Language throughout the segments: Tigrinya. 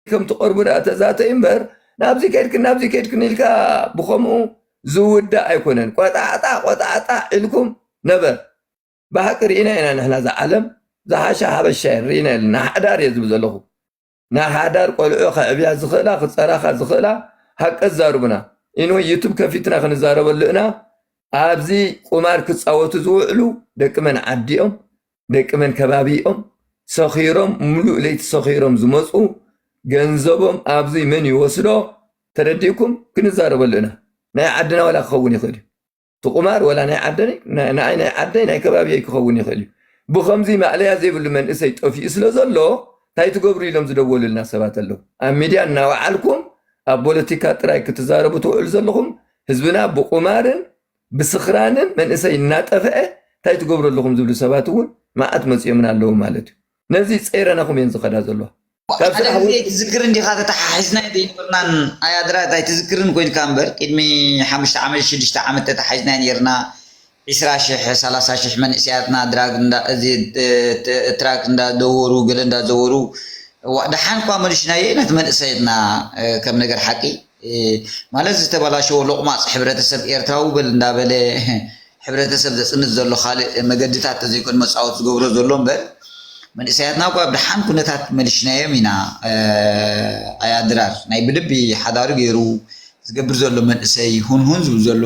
ከም ትቐርቡ ደኣ ተዛተዩ እምበር፣ ናብዚ ከድክን ናብዚ ከድክን ኢልካ ብኸምኡ ዝውዳእ ኣይኮነን። ቆጣዕጣ ቆጣዕጣ ኢልኩም ነበር። ብሓቂ ርኢና ኢና ንሕና፣ እዛ ዓለም ዝሓሻ ሓበሻ እየን ርኢና የለን። ንሓዳር እየ ዝብል ዘለኹ። ንሓዳር ቆልዑ ከዕብያ ዝኽእላ፣ ክፀራኻ ዝኽእላ ሓቂ ኣዛርቡና። ኢንወይ ዩቱብ ከፊትና ክንዛረበሉ እና። ኣብዚ ቁማር ክፃወቱ ዝውዕሉ ደቂ መን ዓዲኦም፣ ደቂ መን ከባቢኦም፣ ሰኺሮም፣ ሙሉእ ለይቲ ሰኺሮም ዝመፁ፣ ገንዘቦም ኣብዚ መን ይወስዶ፣ ተረዲእኩም፣ ክንዛረበሉ ኢና። ናይ ዓድና ዋላ ክኸውን ይኽእል እዩ። እቲ ቁማር ዋላ ናይ ዓደይ፣ ናይ፣ ናይ፣ ናይ ዓደይ፣ ናይ ከባቢየይ ክኸውን ይኽእል እዩ። ብኸምዚ ማእለያ ዘይብሉ መንእሰይ ጠፊኡ ስለ ዘሎ፣ እንታይ ትገብሩ ኢሎም ዝደወሉልና ሰባት ኣለዉ። ኣብ ሚድያ እናወዓልኩም፣ ኣብ ፖለቲካ ጥራይ ክትዛረቡ ትውዕሉ ዘለኹም፣ ህዝብና ብቁማርን ብስኽራንን መንእሰይ እናጠፍአ፣ እንታይ ትገብሩ ኣለኹም ዝብሉ ሰባት እውን መዓት መፂኦምና ኣለዉ ማለት እዩ። ነዚ ጸይረናኹም እየን ዝኸዳ ዘለዋ። ካብ ሓደ ስራሕ ግዜ ወ- ትዝክር እንዲኻ ተተሓሒዝና ዘይነበርናን ኣያ ድራር ኣይትዝክርን ኮይንካ እምበር፣ ቅድሚ ሓሙሽተ ዓመት፣ ሽዱሽተ ዓመት ተተሓሒዝና ነይርና። ዒስራ ሽሕ፣ ሰላሳ ሽሕ መንእሰያትና ድራግ እንዳ-፣ እዚ፣ እ፣ ት-፣ ትራክ እንዳደወሩ፣ ገለ እንዳዘወሩ፣ ዋ-፣ ደሓን እኳ መሊሽናዮ ኢና እቲ መንእሰያትና፣ እ፣ ከም ነገር ሓቂ። እ፣ ማለት ዝተበላሸወ ሎቕማጽ ሕብረተሰብ ኤርትራዊ በል እንዳበለ፣ ሕብረተሰብ ዘጽንት ዘሎ ካልእ መገድታት ተዘይኮነ መጻወቲ ዝገብሮ ዘሎ እምበር፣ መንእሰያትና እኳ ኣብ ደሓን ኩነታት መሊሽናዮም ኢና። እ፣ ኣያ ድራር ናይ ብልቢ ሓዳሩ ገይሩ ዝገብር ዘሎ መንእሰይ፣ ሁንሁን ዝብል ዘሎ፣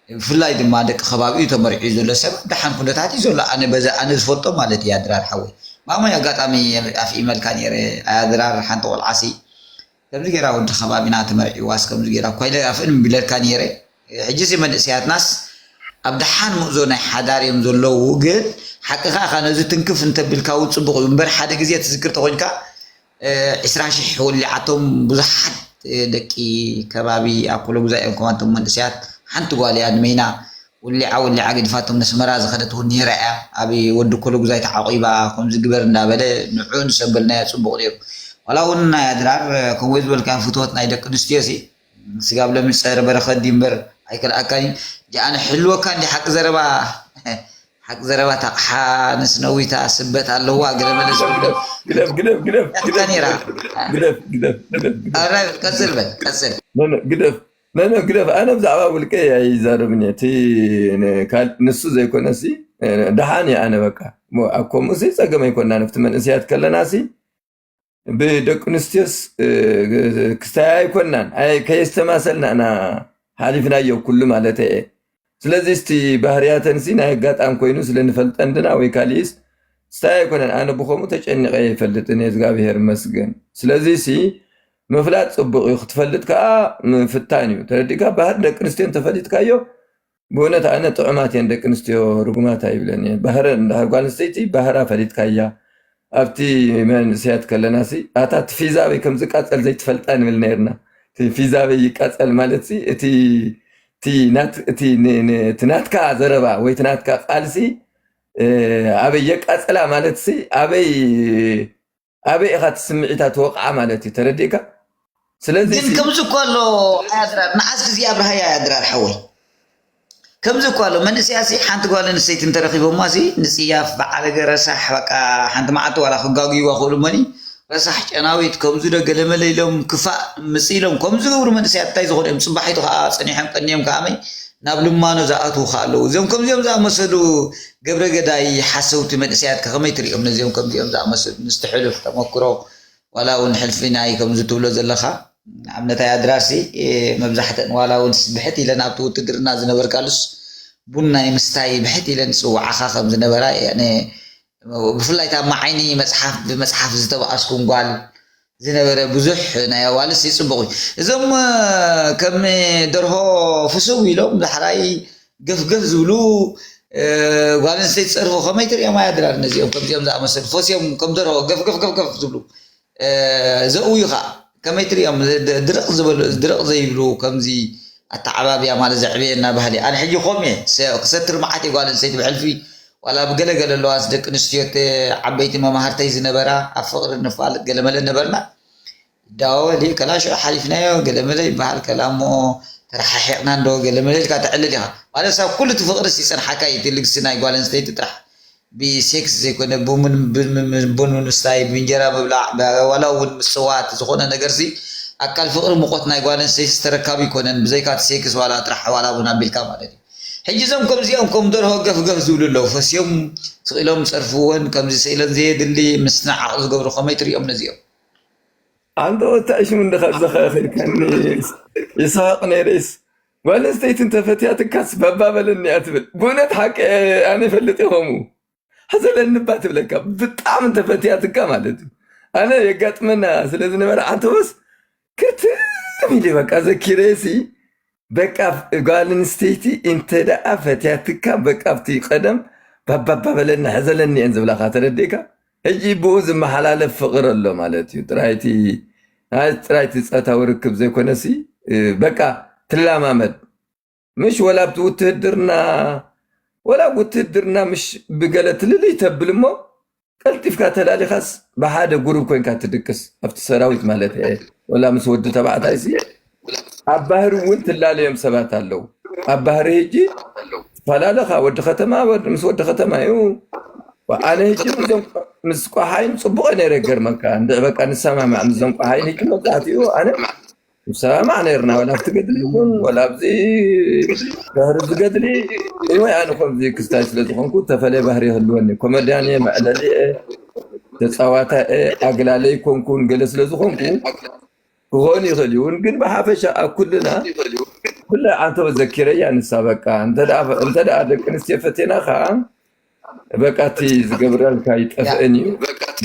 ብፍላይ ድማ ደቂ ከባቢኡ ተመርዕዩ ዘሎ ሰብ ኣብ ደሓን ኩነታት እዩ ዘሎ። ኣነ በዛ ኣነ ዝፈልጦ ማለት እያ ድራር ሓወይ። ማሞይ ኣጋጣሚ ኣፍኢመልካ ነይረ፣ ኣያ ድራር ሓንቲ ቆልዓሲ ከምዚ ጌራ ወዲ ከባቢና ተመርዕዋስ ከምዚ ጌራ እኳ ኢለ ኣፍእም ቢለልካ ነይረ። ሕጂሲ መንእሰያትናስ ኣብ ደሓን ምእዞ ናይ ሓዳር እዮም ዘለዉ። ግን ሓቅኻ ኢኻ፣ ነዚ ትንክፍ እንተቢልካ እውን ጽቡቕ እዩ። እምበር ሓደ ግዜ ትዝክር ተኾይንካ፣ እ፣ ዒስራ ሽሕ ወሊዓቶም ብዙሓት፣ እ፣ ደቂ ከባቢ ኣብ ኩለ ጉዛይ እዮም። ከማንቶም መንእሰያት ሓንቲ ጓል እያ ንመይና ወሊዓ ወሊዓ ገዲፋቶም ነስመራ ዝኸደት እውን ነይራ እያ። ኣብ ወዲ ኩለ ጉዛይ ተዓቂባ ከምዚ ግበር እንዳበለ ንዑ ንሰበልናዮ ጽቡቕ ነይሩ። ዋላ እውን ናይ ኣድራር፣ እ፣ ከምኡ ዝበልካዮም ፍትወት ናይ ደቂ ኣንስትዮ ሲ ስጋብ ሎሚ ጸረ በረኸት ድዩ እምበር ኣይከልኣካን እዩ። ጃ ኣነ ሕልወካ እንዲ ሓቂ ዘረባ፣ ሓቂ ዘረባ ታቕሓ ንስነዊታ ስበት ኣለዋ፣ ገለ መለ ዝብል ግደፍ፣ ግደፍ፣ ግደፍ፣ ግደፍ፣ ያትካ ነይራ። ግደፍ፣ ግደፍ፣ ግደፍ፣ ግደፍ። ኣረ፣ ቀጽል በል፣ ቀጽል። ኖ፣ ኖ፣ ግደፍ። ኖ፣ ኖ፣ ግደፍ። ኣነ ብዛዕባ ውልቀይ ኣይዛረብን እየ። እቲ ን-፣ ካል-፣ ንሱ ዘይኮነሲ፣ እ፣ ደሓን እየ ኣነ በቃ። ሞ-፣ ኣብ ከምኡሲ ጸገም ኣይኮናን። ኣብቲ መንእሰያት ከለናሲ፣ ብደቂ ኣንስትዮስ፣ እ፣ ክስታይ ኣይኮናን፣ ኣይ-፣ ከየስተማሰልና ኢና ሓሊፍናዮ ኩሉ ማለተይ እየ። ስለዚ እስቲ ባህርያተንሲ ናይ ኣጋጣሚ ኮይኑ ስለ ንፈልጠን ድና ወይ ካሊእስ ስታይ ኣይኮነን። ኣነ ብኸምኡ ተጨኒቐ ኣይፈልጥን እየ፣ እግዚኣብሄር ይመስገን። ስለዚሲ ምፍላጥ ጽቡቕ እዩ፣ ክትፈልጥ ከኣ ምፍታን እዩ። ተረዲእካ? ባህሪ ደቂ ኣንስትዮ እንተፈሊጥካዮ፣ ብእውነት ኣነ ጥዑማት እየን ደቂ ኣንስትዮ፣ ርጉማት ኣይብለን እየ። ባህረ እንድሕር ጓል ኣንስተይቲ ባህራ ፈሊጥካያ፣ ኣብቲ መንእሰያት ከለናሲ፣ ኣታ እቲ ፊዛ ኣበይ ከም ዝቃጸል ዘይትፈልጣ ንብል ነይርና። እቲ ፊዛ ኣበይ ይቃጸል ማለትሲ፣ እቲ፣ እቲ ናት-፣ እቲ ን-፣ ን-፣ እቲ ናትካ ዘረባ ወይ እቲ ናትካ ቃልሲ፣ እ፣ ኣበይ የቃጽላ ማለትሲ፣ ኣበይ ኣበይ ኢኻ እቲ ስምዒታ ትወቕዓ ማለት እዩ፣ ተረዲእካ? ስለዚ ግን ሲ- ከምዚ እኮ ኣሎ ኣያድራር፣ ንዓስ ግዜ ኣብርሃያ ኣያድራር ሓወይ። ከምዚ እኮ ኣሎ፣ መንእሰያሲ ሓንቲ ጓል ኣንስተይቲ እንተረኺቦማሲ ንጽያፍ፣ በዓለገ፣ ረሳሕ፣ በቃ ሓንቲ መዓልቲ ዋላ ክጋግይዋ ክእሉ እሞኒ፣ ረሳሕ ጨናዊት፣ ከምዚ ዶ ገለመለ ኢሎም ክፋእ ምጽእ ኢሎም ከምዚ ዝገብሩ መንእሰያት እንታይ ዝኾኑ እዮም? ጽባሒቱ ከኣ ጸኒሖም ቀንዮም ከኣ መይ ናብ ልማኖ ዝኣትዉ ከኣ ኣለዉ። እዞም ከምዚኦም ዝኣመሰሉ ግብረ ገዳይ ሓሰውቲ መንእሰያት ከ ከመይ ትርእዮም? ነዚኦም ከምዚኦም ዝኣመሰሉ ምስቲ ሕሉፍ ተመክሮ ዋላ እውን ሕልፊ ናይ ከምዚ ትብሎ ዘለኻ ንኣብነት ኣይ ኣድራርሲ፣ እ፣ መብዛሕተን ዋላ እውን ብሕት ኢለን ኣብቲ ውትድርና ዝነበርካሉስ ቡን ናይ ምስታይ ብሕት ኢለን ዝጽውዓኻ ከም ዝነበራ፣ ያኔ፣ ብፍላይ እታ ማዓይኒ መጽሓፍ ብመጽሓፍ ዝተባኣስኩን ጓል ዝነበረ ብዙሕ ናይ ኣዋልስ ይጽቡቕ እዩ። እዞም፣ እ፣ ከም ደርሆ ፍስው ኢሎም ዳሕራይ ገፍገፍ ዝብሉ፣ እ፣ ጓል ኣንስተይቲ ጸርፉ ከመይ ትርእዮም ኣያ ድራር ነዚኦም ከምዚኦም ዝኣመሰሉ ፈስዮም ከም ደርሆ ገፍገፍ ገፍገፍ ዝብሉ፣ እ፣ ዘእውዩ ኸኣ ከመይ ትርእዮም? ድ-፣ ድርቕ ዝበሉ፣ ድርቕ ዘይብሉ ከምዚ ኣተዓባብያ ማለት ዘዕበየና ባህሊ። ኣነ ሕጂ ከምኡ እየ። ሰ-፣ ክሰትር መዓት እየ ጓል ኣንስተይቲ ብሕልፊ ዋላ ብገለ ገለ ኣለዋ፣ ደቂ ኣንስትዮ ተ-፣ ዓበይቲ መማህርተይ ዝነበራ ኣብ ፍቕሪ ንፋለጥ ገለ መለ ነበርና። ዳወሊ ከላ ሽዑ ሓሊፍናዮ ገለ መለ ይበሃል፣ ከላ እሞ ተረሓሒቕና እንዶ ገለ መለ ኢልካ ተዕልል ኢኻ። ማለት ሳብ ኩሉ እቲ ፍቕርስ ይጸንሓካ እዩ፣ እቲ ልግሲ ናይ ጓል ኣንስተይቲ ጥራሕ። ብሴክስ ዘይኮነ፣ ቡን፣ ቡን፣ ቡን ምስታይ፣ ብእንጀራ ምብላዕ፣ ብ-፣ ዋላ እውን ምስ ሰዋት ዝኾነ ነገርሲ፣ ኣካል ፍቕሪ ሙቐት ናይ ጓል ኣንስተይቲ ተረካቢ ኣይኮነን፣ ብዘይካ እቲ ሴክስ ዋላ ጥራሕ ዋላ ቡን ኣቢልካ ማለት እዩ። ሕጂ እዞም ከምዚኦም ከም ደርሆ ገፍ ገፍ ዝብሉ ኣለዉ። ፈስዮም ስቕ ኢሎም ዝጸርፍወን፣ ከምዚ ስኢለን ዘየድሊ ምስናዕ ዓቕሊ ዝገብሩ ከመይ ትርእዮም ነዚኦም? ኣንተ ወታእሽም እንድኻ ዘኸእኽልካኒ ይስሐቕ ነይረይስ፣ ጓል ኣንስተይቲ እንተፈትያትካስ ባባ በለኒ እያ ትብል። ብእውነት ሓቂ ኣነ ይፈልጥ እየ ከምኡ። ሕዘለኒ እባ ትብለካ፣ ብጣዕሚ እንተፈትያትካ ማለት እዩ። ኣነ የጋጥመና ስለ ዝነበረ፣ ኣንተ ወስ ክርትም ኢለ በቃ ዘኪረሲ፣ በቃ ጓል ኣንስተይቲ እንተ ደኣ ፈትያትካ፣ በቃ ኣብቲ ቀደም ባባባ በለኒ፣ ሕዘለኒ እየን ዝብላኻ፣ ተረዲእካ? ሕጂ ብኡ ዝመሓላለፍ ፍቕሪ ኣሎ ማለት እዩ። ጥራይቲ፣ ናይ ጥራይቲ ጾታዊ ርክብ ዘይኮነሲ፣ እ፣ በቃ ትላማመድ። ምሽ ወላ ኣብቲ ውትህድርና፣ ወላ ኣብ ውትህድርና ምሽ ብገለ ትልልይ ተብል እሞ፣ ቀልጢፍካ ተላሊኻስ ብሓደ ጉሩብ ኮይንካ ትድቅስ፣ ኣብቲ ሰራዊት ማለት እየ። ወላ ምስ ወዲ ተባዕታይሲ ኣብ ባህሪ እውን ትላለዮም ሰባት ኣለዉ። ኣብ ባህሪ ሕጂ ትፈላለኻ፣ ወዲ ከተማ ወዲ፣ ምስ ወዲ ከተማ እዩ። ኣነ ሕጂ ምስዞም፣ ምስ ቆሓይን ጽቡቕ እየ ነይረ፣ ይገርመካ። እንድዒ በቃ ንሰማማዕ ምስዞም ቆሓይን። ሕጂ መብዛሕትኡ ኣነ ንሰማማዕ ነይርና፣ ወላ ኣብቲ ገድሊ ይኹን፣ ወላ ኣብዚ ባህሪ ዝገድሊ። ወይ ኣነ ከምዚ ክስታይ ስለ ዝኾንኩ፣ ተፈለየ ባህሪ ይህልወኒ። ኮመድያን እየ፣ መዕለሊ እየ፣ ተጻዋታይ እየ፣ ኣግላለ ኣይኮንኩን፣ ገለ ስለ ዝኾንኩ ክኾን ይኽእል እዩ። ግን ብሓፈሻ ኣብ ኩልና፣ ብፍላይ ኣንተ ዘኪረያ ንሳ፣ በቃ፣ እንተ ደኣ፣ እንተ ደኣ ደቂ ኣንስትዮ ፈቴና ኸኣ፣ በቃ፣ እቲ ዝገብረልካ ይጠፍእን እዩ።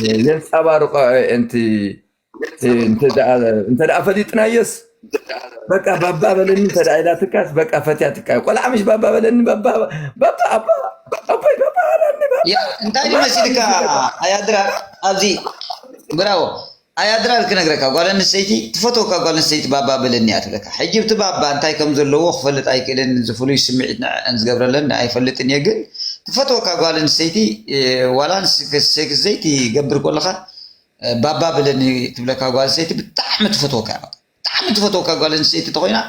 የንጸባርቆ እንቲ፣ እንተ ደኣ፣ እንተ ደኣ ፈሊጥናዮስ፣ በቃ፣ ባባ በለኒ እንተ ደኣ ኢላትካስ፣ በቃ፣ ፈትያትካ እዩ። ቆልዓ ምሽ ባባ በለኒ፣ ባባ፣ ባባ፣ ኣባ፣ ኣቦይ ባባ በለኒ፣ ባባ። ያ፣ እንታይ እዩ መሲልካ? ኣያ ድራር፣ ኣብዚ፣ ብራቮ። ኣያ ድራር ክነግረካ፣ ጓል ኣንስተይቲ ትፈትወካ፣ ጓል ኣንስተይቲ ባባ በለኒ እያ ትብለካ። ሕጂ እቲ ባባ እንታይ ከም ዘለዎ ክፈልጥ ኣይክእልን፣ እዚ ፍሉይ ስምዒት ንዕአን ዝገብረለን ኣይፈልጥን እየ፣ ግን ትፈትወካ ጓል ኣንስተይቲ፣ እ፣ ዋላ ንስ-፣ ሴክስ ዘይትገብር ከለኻ፣ እ፣ ባባ በለኒ ትብለካ ጓል ኣንስተይቲ ብጣዕሚ ትፈትወካ እያ። በቃ፣ ብጣዕሚ ትፈትወካ ጓል ኣንስተይቲ ተኾይና፣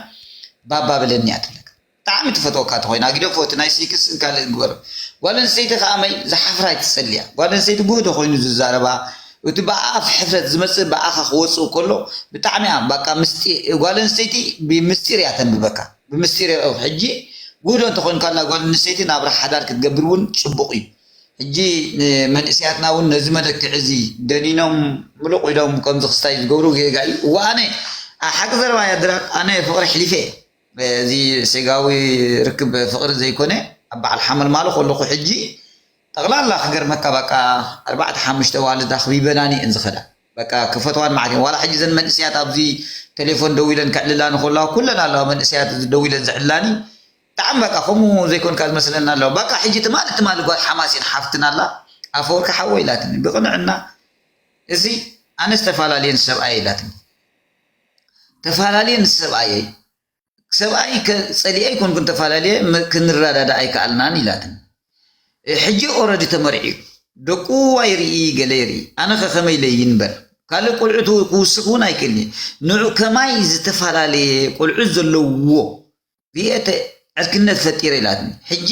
ባባ በለኒ እያ ትብለካ። ብጣዕሚ ትፈትወካ ተኾይና፣ ግደፎ፣ እቲ ናይ ሴክስን ካልእን ግበሮ። ጓል ኣንስተይቲ ከኣ መይ ዝሓፍራ ኣይትጸልያ። ጓል ኣንስተይቲ ጉህዶ ኮይኑ ዝዛረባ፣ እቲ ብኣፍ ሕፍረት ዝመጽእ ብኣኻ ክወጽእ ከሎ፣ ብጣዕሚ እያ፣ በቃ፣ ምስጢ-፣ ጓል ኣንስተይቲ ብምስጢር እያ ተንብበካ። ብምስጢር እያ። ሕጂ ጉህዶ እንተኾይንካላ ጓል ኣንስተይቲ ናብራ ሓዳር ክትገብር እውን ጽቡቕ እዩ። ሕጂ ንመንእሰያትና እውን ነዚ መለክዒ እዚ ደኒኖም ምሉቕ ኢሎም ከምዚ ክስታይ ዝገብሩ ጌጋ እዩ። እዋ ኣነ፣ ኣ፣ ሓቂ ዘረባ እያ ድራር፣ ኣነ ፍቕሪ ኣሕሊፈ እየ። እዚ ሴጋዊ ርክብ ፍቕሪ ዘይኮነ፣ ኣብ በዓል ሓመልማሎ ከለኹ ሕጂ ጠቕላላ ክገርመካ፣ በቃ፣ ኣርባዕተ ሓሙሽተ ኣዋልድ ኣኽቢበናኒ እየን ዝኸዳ። በቃ፣ ክፈትዋን መዓት እየን። ዋላ ሕጂ እዘን መንእሰያት ኣብዚ ቴሌፎን ደው ኢለን ከዕልላኒ ከለዋ፣ ኩለን ኣለዋ መንእሰያት ደው ኢለን ዝዕልላኒ። ብጣዕሚ በቃ፣ ከምኡ ዘይኮንካ ዝመስለና ኣለዋ። በቃ፣ ሕጂ ትማሊ፣ ትማሊ ጓል ሓማሴን ሓፍትና ኣላ፣ ኣፈወርቂ ሓወይ ኢላትኒ። ብቕንዕና፣ እዚ ኣነስ ተፈላለየን ሰብኣየ ኢላትኒ። ተፈላለየን ሰብኣየይ። ሰብኣይ ከ-፣ ጸሊኤ ኣይኮንኩን፣ ተፈላለየ፣ መ-፣ ክንረዳዳእ ኣይከኣልናን ኢላትኒ። እ፣ ሕጂ ኦረዲ ተመርዕዩ። ደቁ ኣይርኢ፣ ገለ ይርኢ። ኣነ ኸ ከመይ ኢለ ይንበር? ካልእ ቆልዑ ት-፣ ክውስኽ እውን ኣይክእልን እየ። ንዑ ከማይ ዝተፈላለየ ቆልዑ ዘለውዎ ርእየ፣ ዕርክነት ፈጢረ ኢላትኒ። ሕጂ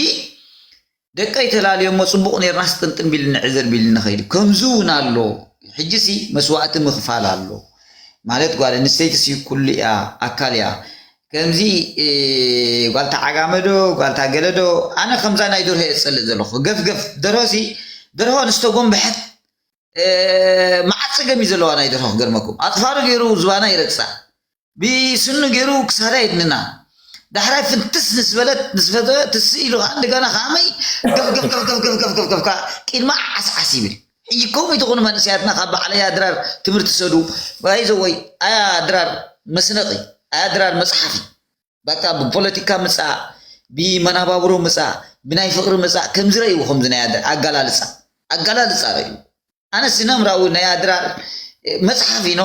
ደቀይ ተላልዮሞ ጽቡቕ ኔርናስ ጥንጥን ቢልኒ ዕዝር ቢልኒ ኸይዱ። ከምዚ እውን ኣሎ። ሕጂሲ መስዋእቲ ምኽፋል ኣሎ። ማለት ጓል ኣንስተይቲሲ ኩሉ እያ፣ ኣካል እያ። ከምዚ፣ እ፣ ጓልታ ዓጋመ ዶ፣ ጓልታ ገለ ዶ፣ ኣነ ከምዛ ናይ ደርሆ እየ ዝጸልእ ዘለኹ። ገፍ ገፍ፣ ደርሆሲ፣ ደርሆ ንዝተጎንበሐት፣ እ፣ መዓት ጸገም እዩ ዘለዋ ናይ ደርሆ ክገርመኩም። ኣጽፋሩ ገይሩ ዝባና ይረግጻ። ብስኑ ገይሩ ክሳዳ የድንና። ዳሕራይ ፍንትስ ንስበለት፣ ንስፈተ ትስእ ኢሉ ከዓ እንደገና ከመይ ገፍ ገፍ ገፍ ገፍ ገፍ ገፍ ገፍ ገፍ ከዓ ቂድማ ዓስዓስ ይብል። ሕጂ ከምኡ ይትኾኑ መንእሰያትና ካብ በዓል ኣያ ድራር ትምህርቲ ሰዱ። ባይዘወይ ኣያ ድራር መስነቒ፣ ኣያ ድራር መጽሓፊ። በቃ ብፖለቲካ ምጻእ፣ ብመናባብሮ ምጻእ፣ ብናይ ፍቕሪ ምጻእ ከም ዝረእይዎ ከምዚ ናይ ኣደ-፣ ኣገላልጻ፣ ኣገላልጻ ረእዩ። ኣነስ ነምራዊ ናይ ኣድራር መጽሓፍ ኢኖ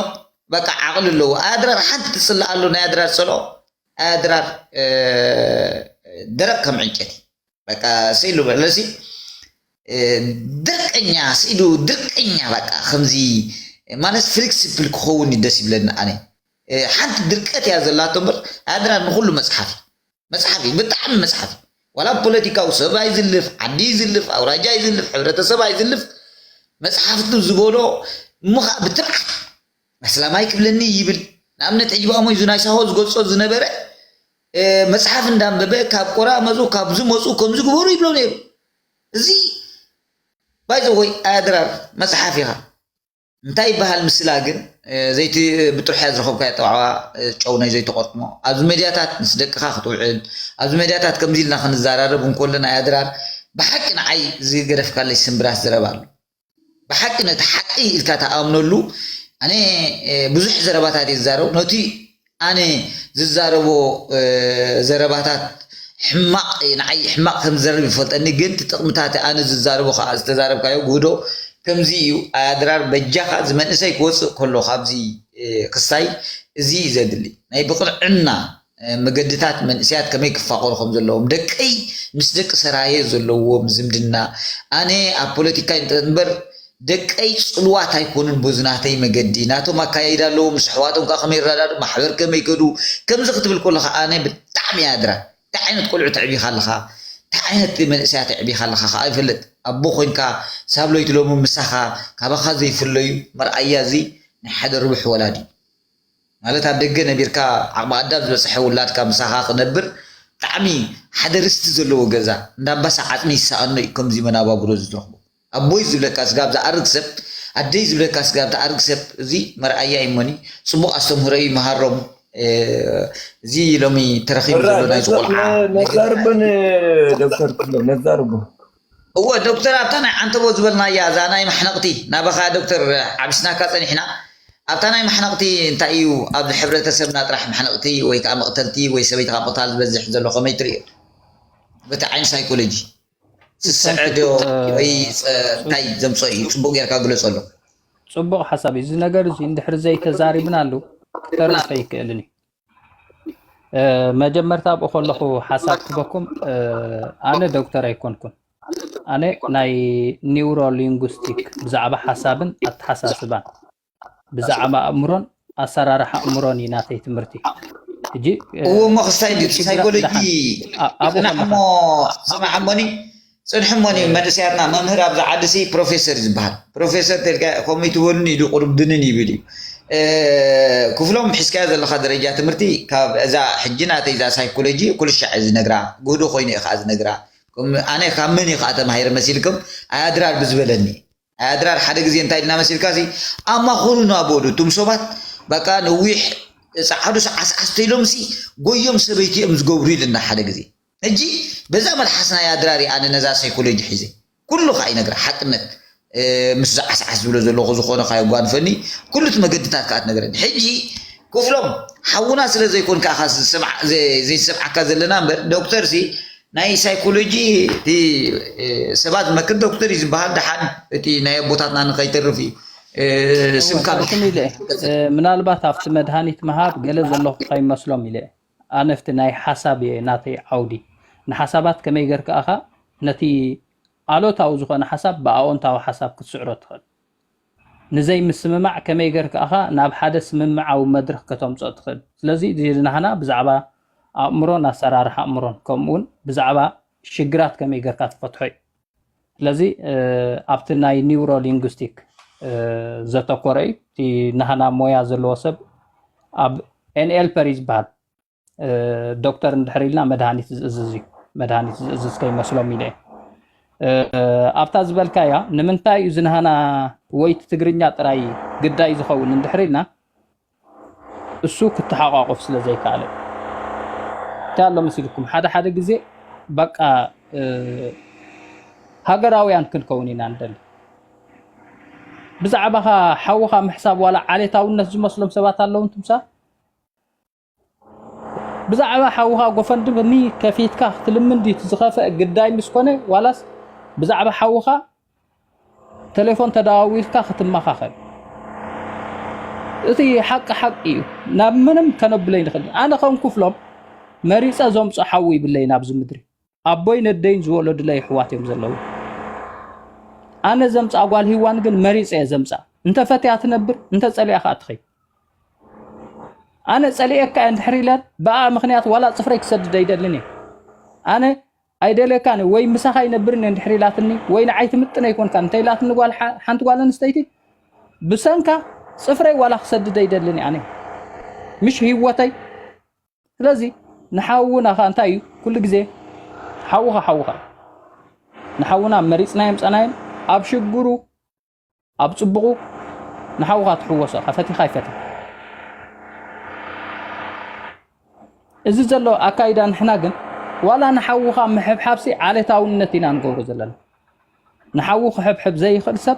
በቃ ዓቕሊ ኣለዎ። ኣድራር ሓንቲ ትጽላእ ኣሎ ናይ ኣድራር ጸልኦ ኣድራር፣ እ፣ ደረቕ ከም ዕንጨቲ በቃ ስኢሉ በለሲ፣ እ፣ ድርቀኛ ስኢሉ ድርቀኛ በቃ ከምዚ ማለት ፍሌክሲብል ክኸውን እዩ ደስ ይብለኒ ኣነ። እ፣ ሓንቲ ድርቀት እያ ዘላቶ እምበር ኣድራር ንኹሉ መጽሓፍ እዩ። መጽሓፍ እዩ፣ ብጣዕሚ መጽሓፍ እዩ። ዋላ ፖለቲካዊ ሰብ ኣይዝልፍ፣ ዓዲ ይዝልፍ፣ ኣውራጃ ይዝልፍ፣ ሕብረተሰብ ኣይዝልፍ፣ መፅሓፍቱ ዝበሎ እሞ ከዓ ብትብዓት ኣስላማይ ክብለኒ ይብል። ንኣብነት ሕጂ ብኣሞ እዚ ናይ ሳሆ ዝገልፆ ዝነበረ መፅሓፍ እንዳንበበ ካብ ቆራ መፁ ካብዚ መፁ ከምዚ ግበሩ ይብሎ ነይሩ። እዚ ባይዘወይ ኣያድራር መፅሓፍ ኢኻ እንታይ ይበሃል ምስላ ግን ዘይቲ ብጥርሑ እያ ዝረኸብካዮ ጠባዕባ ጨው ናይ ዘይተቆርጥሞ ኣብዚ መድያታት ምስ ደቅኻ ክትውዕል ኣብዚ መድያታት ከምዚ ኢልና ክንዘራረብ እንኮለና ኣያድራር ብሓቂ ንዓይ ዝገደፍካለይ ስምብራት ዘረባ ኣሎ። ብሓቂ ነቲ ሓቂ ኢልካ ተኣምነሉ ኣነ ብዙሕ ዘረባታት እየ ዝዛረብ ነቲ ኣነ ዝዛረቦ ዘረባታት ሕማቕ ንዓይ ሕማቕ ከም ዝዘርብ ይፈልጠኒ ግን ትጥቕምታት ኣነ ዝዛረቦ ከዓ ዝተዛረብካዮ ጉህዶ ከምዚ እዩ ኣያድራር በጃኻ ዝመንእሰይ ክወፅእ ከሎ ካብዚ ክስታይ እዚ እዩ ዘድሊ ናይ ብቕንዕና መገድታት መንእሰያት ከመይ ክፋቐሩ ከም ዘለዎም ደቀይ ምስ ደቂ ሰራየ ዘለዎም ዝምድና ኣነ ኣብ ፖለቲካ ይንጠጥ እምበር ደቀይ ፅልዋት ኣይኮኑን በዚ ናተይ መገዲ ናቶም ኣካያይዳ ኣለዎም ምስ ኣሕዋቶም ከዓ ከመይ ይረዳዱ ማሕበር ከመይ ከዱ ከምዚ ክትብል ከለካ ኣነ ብጣዕሚ እያ ድራ እንታይ ዓይነት ቆልዑ ተዕቢካ ኣለካ እንታይ ዓይነት መንእሰያት ኣዕቢካ ኣለካ ከዓ ይፈልጥ ኣቦ ኮይንካ ሳብለይቲ ሎሚ ምሳካ ካባካ ዘይፍለዩ መርኣያ እዚ ናይ ሓደ ርቡሕ ወላዲ ማለት ኣብ ደገ ነቢርካ ዓቕሚ ኣዳም ዝበፅሐ ውላድካ ምሳኻ ክነብር ብጣዕሚ ሓደ ርስቲ ዘለዎ ገዛ እንዳባሳ ዓፅሚ ይሰኣኖ እዩ ከምዚ መናባብሮ ዝረኽቦ ኣቦይ ዝብለካ ስጋብ ዝኣርግ ሰብ ኣደይ ዝብለካ ስጋብ ዝኣርግ ሰብ እዚ መርኣያ ይሞኒ ፅቡቕ ኣስተምህሮ እዩ መሃሮም እዚ ሎሚ ተረኺቡ ዘሎ ናይዚ ቆልዓ ነዛርቦ ዶክተር ነዛርቦ እወ ዶክተር ኣብታ ናይ ዓንተቦ ዝበልናያ እዛ ናይ ማሕነቕቲ ናባኻ ዶክተር ዓብስናካ ጸኒሕና ኣብታ ናይ ማሕነቕቲ እንታይ እዩ ኣብዚ ሕብረተሰብና ጥራሕ ማሕነቕቲ ወይ ከዓ መቕተልቲ ወይ ሰበይትኻ ምቕታል ዝበዝሕ ዘሎ ከመይ ትርእዮ በቲ ዓይኒ ሳይኮሎጂ ስስዐ ዶ ወይ እንታይ ዘምፅኦ እዩ ፅቡቅ ጌርካ ግለፀሉ ፅቡቅ ሓሳብ እዩ እዚ ነገር እዚ እንድሕር ዘይተዛሪብናሉ ተርፍ ኣይክእልን እዩ መጀመርታ ኣብኡ ከለኹ ሓሳብ ክበኩም ኣነ ዶክተር ኣይኮንኩን ኣነ ናይ ኒውሮ ሊንጉስቲክ ብዛዕባ ሓሳብን ኣተሓሳስባን ብዛዕባ ኣእምሮን ኣሰራርሓ ኣእምሮን እዩ ናተይ ትምህርቲ ሕጂ እዎ እሞ ክስታይ ድዩ ሳይኮሎጂ ጽንሐሞ ጽንሐሞኒ ጽንሕሞኒ መንእሰያትና መምህር ኣብዚ ዓዲ ሲ ፕሮፌሰር ዝበሃል ፕሮፌሰር ተልካ ከምኡ ትበሉኒ ኢሉ ቁሩብ ድንን ይብል እዩ ክፍሎም ሕዝካዮ ዘለካ ደረጃ ትምህርቲ ካብ እዛ ሕጂ ናተይ እዛ ሳይኮሎጂ ኩልሻዕ ዝነግራ ጉህዶ ኮይኑ እዩ ከዓ ዝነግራ ኣነ ካብ መን እዩ ከዓ ተማሂረ መሲልኩም ኣያድራር ብዝበለኒ ኣያድራር ሓደ ግዜ እንታይ ኢልና መሲልካ ሲ ኣማኹሩና በሉ እቱም ሰባት በቃ ነዊሕ ፃዓዱ ሰዓስዓስ ተይሎም ሲ ጎዮም ሰበይቲ እዮም ዝገብሩ ኢልና ሓደ ግዜ ሕጂ በዛ መልሓስ ናይ ኣድራር ኣነ ነዛ ሳይኮሎጂ ሒዘ ኩሉ ከዓ ይነግራ ሓቅነት ምስ ዝዓስዓስ ዝብሎ ዘለኹ ዝኾነ ካየጓንፈኒ ኩሉ እቲ መገድታት ከዓ ትነግረኒ ሕጂ ክፍሎም ሓውና ስለ ዘይኮንካ ኢኻ ዘይሰምዓካ ዘለና እምበር ዶክተር ሲ ናይ ሳይኮሎጂ እቲ ሰባት ዝመክር ዶክተር እዩ ዝበሃል ደሓን እቲ ናይ ኣቦታትና ንኸይተርፍ እዩ ስምካ ምናልባት ኣብቲ መድሃኒት ምሃብ ገለ ዘለኹ ከይመስሎም ኢለ ኣነፍቲ ናይ ሓሳብ እየ ናተይ ዓውዲ ንሓሳባት ከመይ ገርካ ኣኻ ነቲ ኣሎታዊ ዝኾነ ሓሳብ ብኣዎንታዊ ሓሳብ ክትስዕሮ ትኽእል ንዘይምስምማዕ ከመይ ገርካ ኣኻ ናብ ሓደ ስምምዓዊ መድረኽ ከተምፅኦ ትኽእል ስለዚ ዝናህና ብዛዕባ ኣእምሮን ኣሰራርሓ ኣእምሮን ከምኡውን ብዛዕባ ሽግራት ከመይ ገርካ ትፈትሖ እዩ ስለዚ ኣብቲ ናይ ኒውሮ ሊንጉስቲክ ዘተኮረ እዩ እቲ ናህና ሞያ ዘለዎ ሰብ ኣብ ኤንኤልፐር እዩ ዝበሃል ዶክተር እንድሕር ኢልና መድሃኒት ዝእዝዝ እዩ መድሃኒት ዝእዝዝ ከይመስሎም ኢለ ኣብታ ዝበልካያ ንምንታይ እዩ ዝናሃና ወይቲ ትግርኛ ጥራይ ግዳይ ዝኸውን እንድሕር ኢልና እሱ ክተሓቋቆፍ ስለ ዘይከኣለ እንታይ ኣሎ መሲልኩም ሓደ ሓደ ግዜ በቃ ሃገራውያን ክንከውን ኢና ንደሊ ብዛዕባኻ ሓውኻ ምሕሳብ ዋላ ዓሌታውነት ዝመስሎም ሰባት ኣለዉ እንትምሳ ብዛዕባ ሓውኻ ጎፈንድሚ ከፊትካ ክትልምን ድዩ እቲ ዝኸፍአ ግዳይ ምስ ኮነ ዋላስ ብዛዕባ ሓውኻ ተሌፎን ተደዋዊልካ ክትመኻኸል እቲ ሓቂ ሓቂ እዩ ናብ ምንም ከነብሎ ይንኽእል ኣነ ከም ክፍሎም መሪፀ ዘምፆ ሓዊ ይብለይ ናብዚ ምድሪ ኣቦይ ነደይን ዝወለዱለይ ኣሕዋት እዮም ዘለዉ ኣነ ዘምፃ ጓል ሂዋን ግን መሪፀ እየ ዘምፃ እንተፈትያ ትነብር እንተፀሊኣ ከዓ ትኸይ ኣነ ፀሊኤካ እየ እንድሕር ኢለን ብኣ ምክንያት ዋላ ፅፍረይ ክሰድድ ኣይደልን እየ ኣነ ኣይደልየካን ወይ ምሳኻ ይነብርን እንድሕር ኢላትኒ ወይ ንዓይ ትምጥን ኣይኮንካ እንተ ኢላትኒ ጓል ሓንቲ ጓል ኣንስተይቲ ብሰንካ ፅፍረይ ዋላ ክሰድደ ይደልን ኣነ ምሽ ህይወተይ ስለዚ ንሓውና ኸ እንታይ እዩ ኩሉ ግዜ ሓውኻ ሓውኻ ንሓውና መሪፅና የምፀናዮም ኣብ ሽግሩ ኣብ ፅቡቑ ንሓውኻ ትሕወሶ ፈቲኻ ይፈት እዚ ዘሎ ኣካይዳ ንሕና ግን ዋላ ንሓውኻ ምሕብሓብሲ ዓሌታውነት ኢና ንገብሮ ዘለና ንሓዉ ክሕብሕብ ዘይኽእል ሰብ